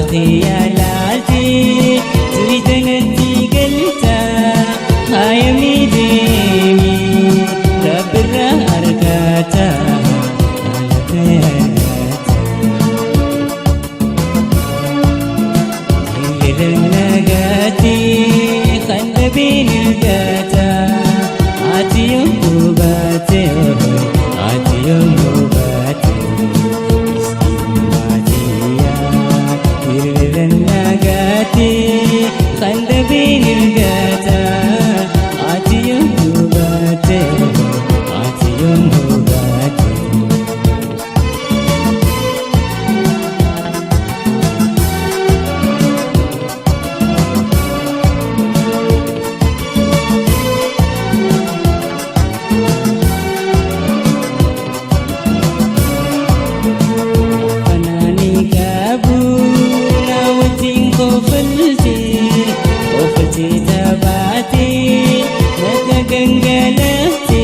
Kiyya laaltee tuytanatti galta haayamii deemi rabbirraa argata galata argata. Nagaati kan dhabiin ilgaata ati yommuu baate, ati yommuu baate, miskinumaatiyaa hiriira nagaati kan dhabiin ilgaata ati yommuu baate, ati yommuu baate. Fanaanii qabu na wajjin kofalti, kofalti taphaate laga gangalate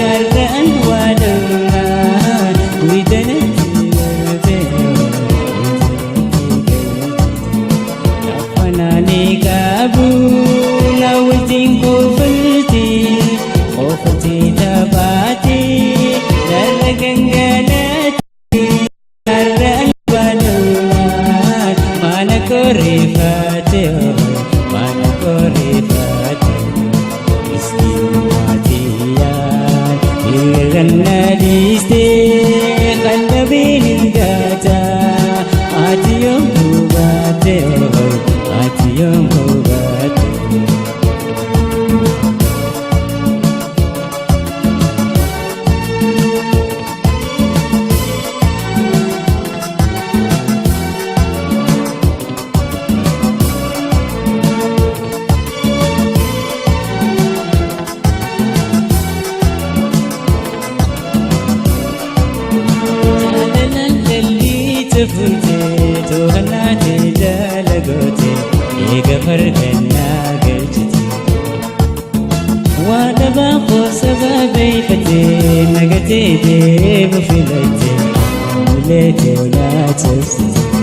har'aan waa dhowlaan guyyanatti galte. Fanaanii qabu na wajjin kofalti, kofalti taphaate laga gangalate har'aan waa dhowlaan mana korreeffate, mana korreeffate. Miskinumaatiyyaan hiriirran na dhiistee kan dhabiin hin gaata ati yommuu baate, ati yommuu baate. Jaalalaan lallicha fuutee to'annaatee jaala gootee eega fargannaa galchite. Waa dhabaa qoosa beeyfatee nagatee deemu filattee mileetee olaa cabsite.